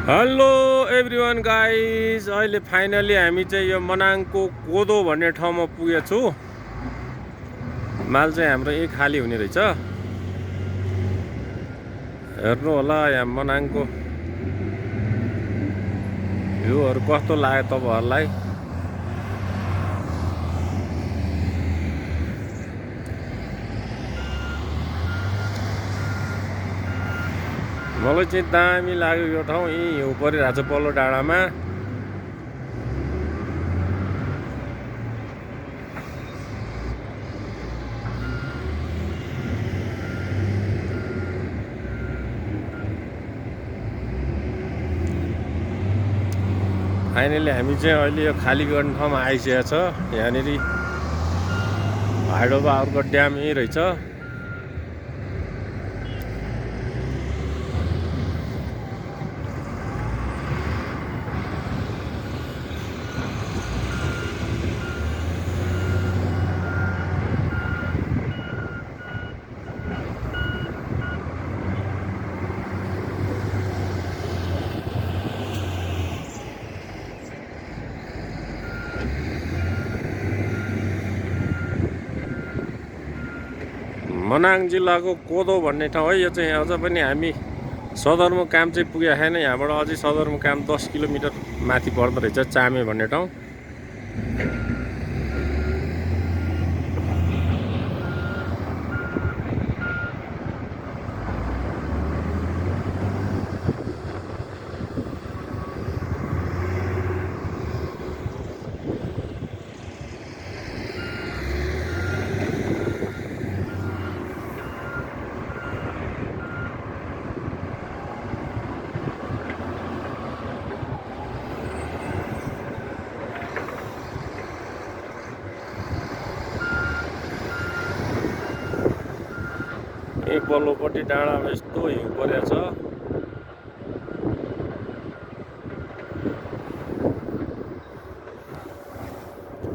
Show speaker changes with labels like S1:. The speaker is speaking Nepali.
S1: हेलो एभ्रिवान गाइज, अहिले फाइनली हामी चाहिँ यो मनाङको कोदो भन्ने ठाउँमा पुगेछु। माल चाहिँ हाम्रो यही खाली हुने रहेछ। हेर्नु होला यहाँ मनाङको भ्यूहरू कस्तो लाग्यो तपाईहरुलाई। मलाई चाहिँ दामी लाग्यो यो ठाउँ। यही हिउँ परिरहेको छ पल्लो डाँडामा। फाइनली हामी चाहिँ अहिले यो खाली गर्ने ठाउँमा आइसकेको छ। यहाँनिर हाइडोबाहरूको ड्याम यही रहेछ। मनाङ जिल्लाको कोदो भन्ने ठाउँ है यो चाहिँ। अझ पनि हामी सदरमुकाम चाहिँ पुगेको छैन। यहाँबाट अझै सदरमुकाम 10 किलोमिटर माथि पर्दो रहेछ, चामे भन्ने ठाउँ। यही पल्लोपट्टि डाँडामा यस्तो हिउँ परेको छ।